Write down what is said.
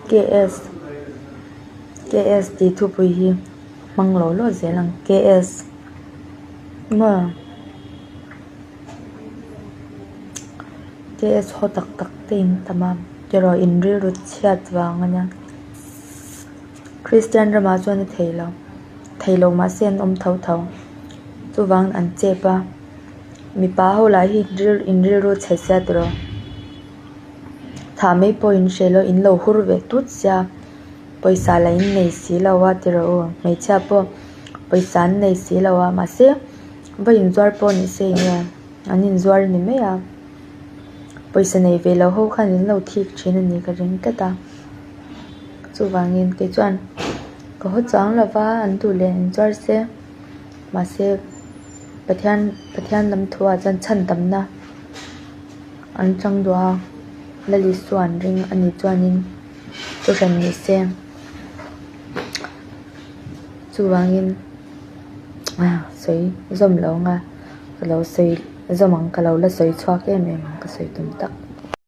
KS KS tih thupui hi hmang lo law zel ang KS maw KS haw tak tak te in tam a tiraw in rilru chhiat vang a nia Kristian ramah chuan a thei lo thei lo mahse an awm tho tho chuvangin an chep a mipa ho lah hi in rilru chhe sia tiraw. Thah mai pawh in hre lo in lo hur ve tut sia pawisa lah in nei si lo a ti rawh u hmeichhia pawh pawisa an nei si lo a mahse va inzuar pawh ni se enge an inzuar a ni mai a pawisa nei ve lo ho khan in lo thik thin a ni ka ring tlat a chuvangin kei chuan ka haw chuang lo va an duh leh inzuar se mahse Pathian Pathian lam thuah chuan chhan tamna. An chang duh a, Lalisua an ring a nih chuanin thuhran ni se. Chuvangin sawi zawm lo anga ka lo sawi zawm ang ka lo la sawi chhuak em em ang ka sawi tum tak.